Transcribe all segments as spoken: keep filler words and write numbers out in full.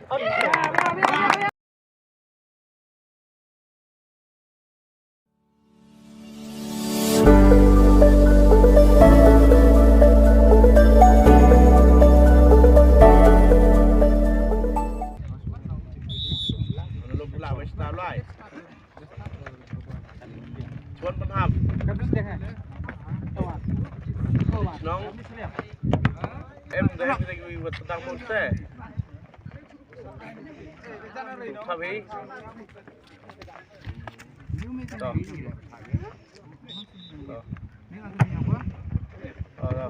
Chuan Pynhap. Nong. Em, dai, dai, dai, wat tang mon te. Thawi. To. To. To, to.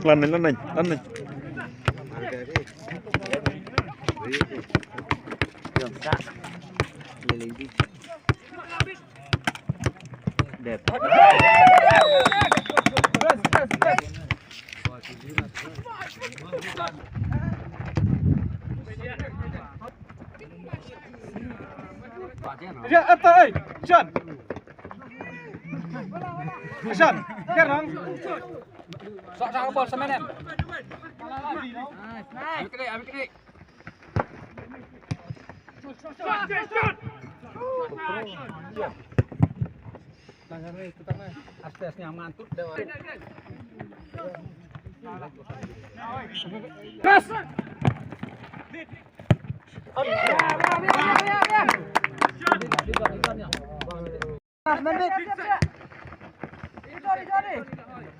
Lan nañ, lan nañ, lan nañ. Dep. Ria, ata, ai, Shan. Shan, ker nang. Sok, sok, bol, semen, em. Ambil kiri, ambil kiri.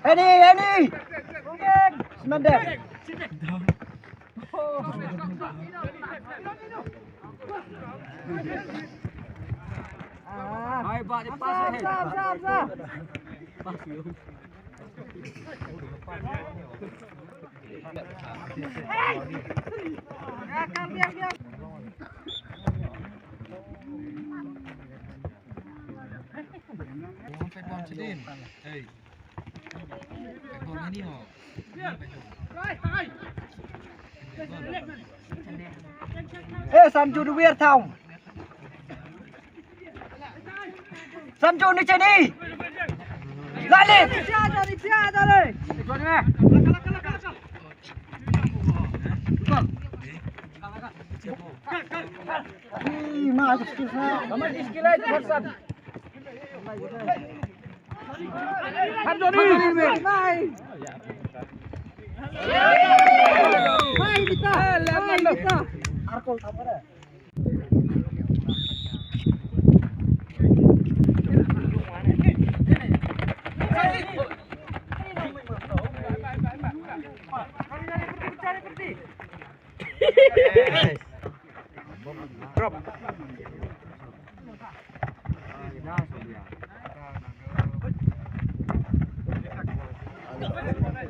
Heni, Heni. Semendek. Hai, ba, dia pas, eh. Sah, sah, sah. Pas, yo. Hey. Eh, Sanju du wir thaw. Sanju ni chini. Lali. Ih, ma, ada skill sa. Nama skill ai tu Hasan. Drop.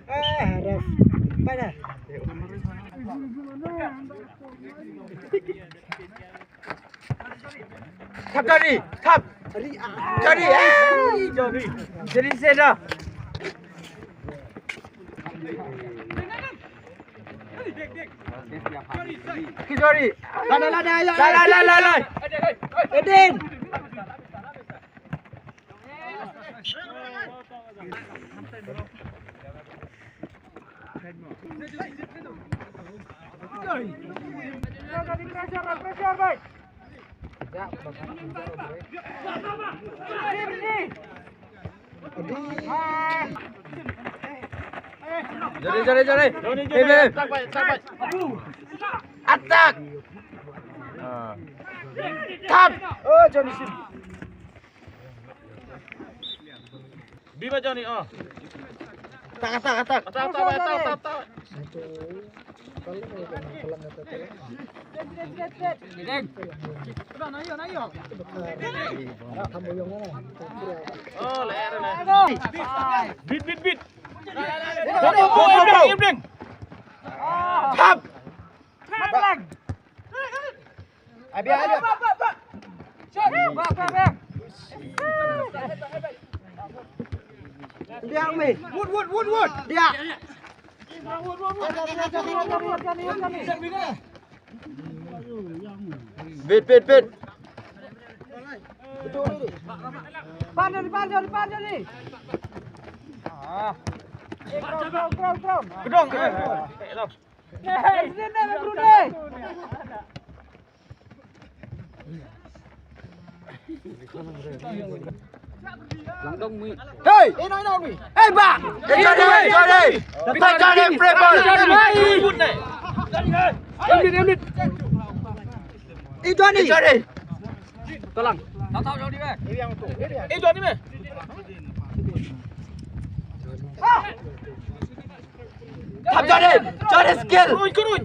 Eh, ref. Pada. Thap, Jody, thap. Jody, eh, Jody. Jody, seda. Ki Jody. La, la, la, la, la. Edin. Jari, jari, jari. Attack. Tap. Oh, Johnny Sins. Biba Johnny, oh. Attack, attack, attack. Attack, attack, attack, attack, attack. Oh, leh, leh. Beat, beat, beat. Go, go, go, Ibrahim, Ibrahim. Tap. Abia, abia. Biang mi. Wut, wut, wut, wut. Dia. Bit, bit, bit. Pan jari, pan jari, pan jari. Ah. Eh, ground, ground, ground, ground. Gedong. Eh, eh, eh. Hey, sini, Brunei. Hey! Ino, ino, ino. Hey, ba! Hey, Johnny, Johnny! Hey, Johnny, free ball! Hey, Johnny! Hey, Johnny! Tolong. Eh, Johnny, meh. Thap Jordan, Jordan skill. Kurun, kurun.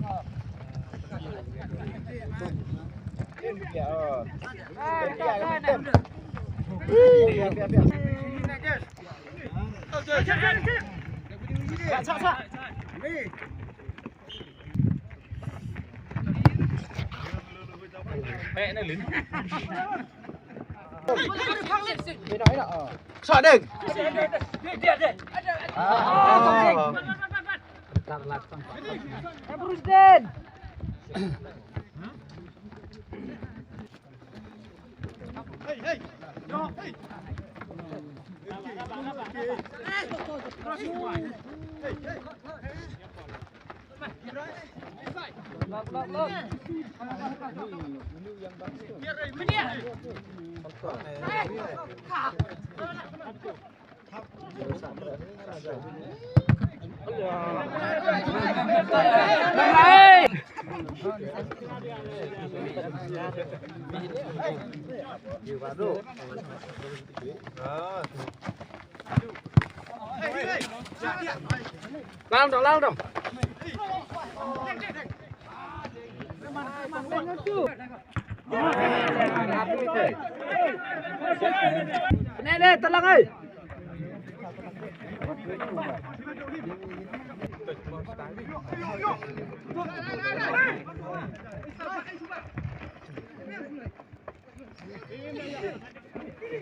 Shot ding. Ah. Bruce Den. Lang dong, lang dong. Nene, talang ai.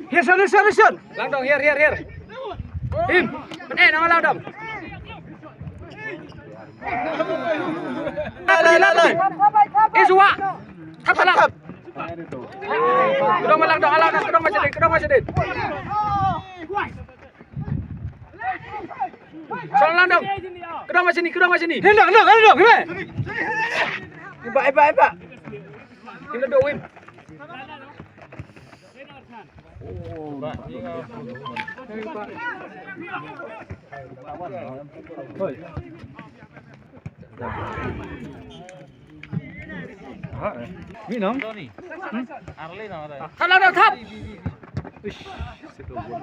Hiar shon, hiar shon, hiar shon. Lang dong, hiar, hiar, hiar. Im, mane nang lang dong. Lai, lai, lai, lai. Iswa. Thap, thap. Kedong lang dong, lang dong, kedong masih ding, kedong masih ding. Shon lang dong. Kedong masih ni, kedong masih ni. Ni dong, dong, dong, dong. Iba, iba, iba. Ini dong win. Hoi. Mi nong? Arli nong ada. Thap, thap, thap. Ish, situ gol.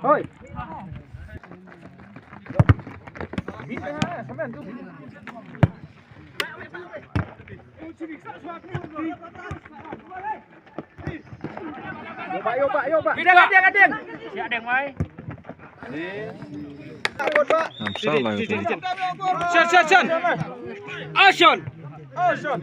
Hoi. Yo, Pak, yo, Pak, yo, Pak. Ading, ading, ading. Siap, ading, mai. Takut, Pak. Shon, shon, shon. Action. Action.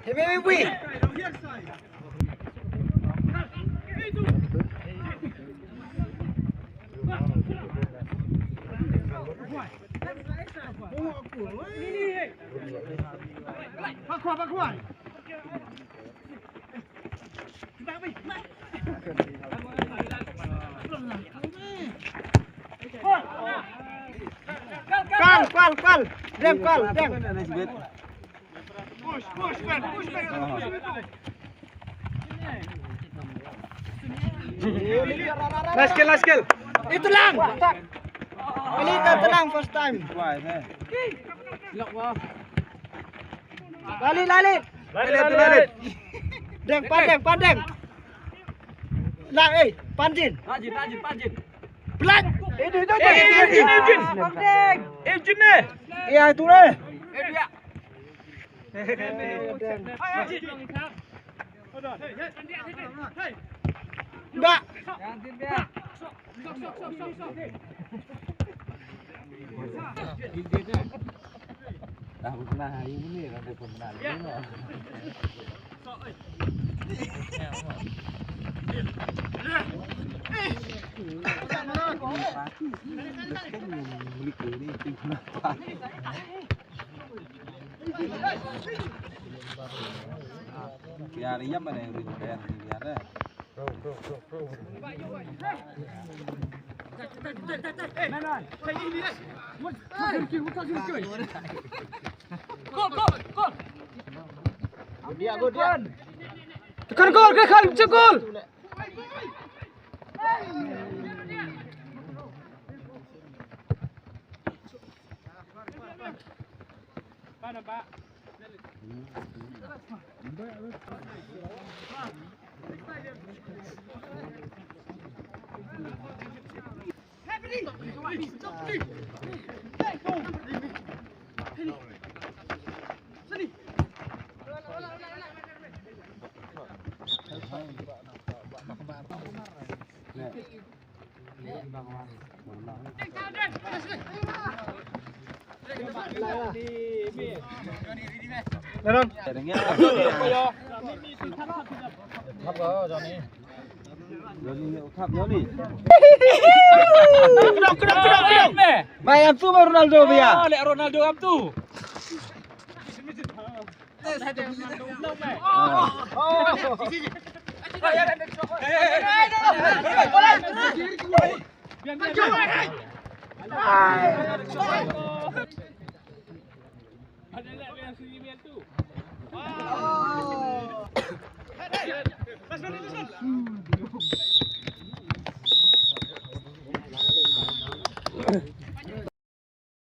Hey, baby, wait. Pakwa, pakwa. Kal, kal, kal. Dem, kal, dem. Push, push, man, push, man. Last kill, last kill. Itu lang. Kali ka tenang first time. Lali, lali. Lali, lali. Deng, pandeng, pandeng. Lah, eh, panjin. Panjin, panjin, panjin. Pelan. Eh, tu, tu, tu. Eh, Jin, eh, Jin. Pandeng. Eh, Jin, eh. Iya, itu, eh. Eh, dia. Mbak. Dah pernah hari ini, dah pernah hari ini. Biar ïap, ada yang biar, biar, eh. Tekan gol, tekan, tekan gol. Bhai, am tu ma Ronaldo, bhaiya. Ah, le Ronaldo am tu.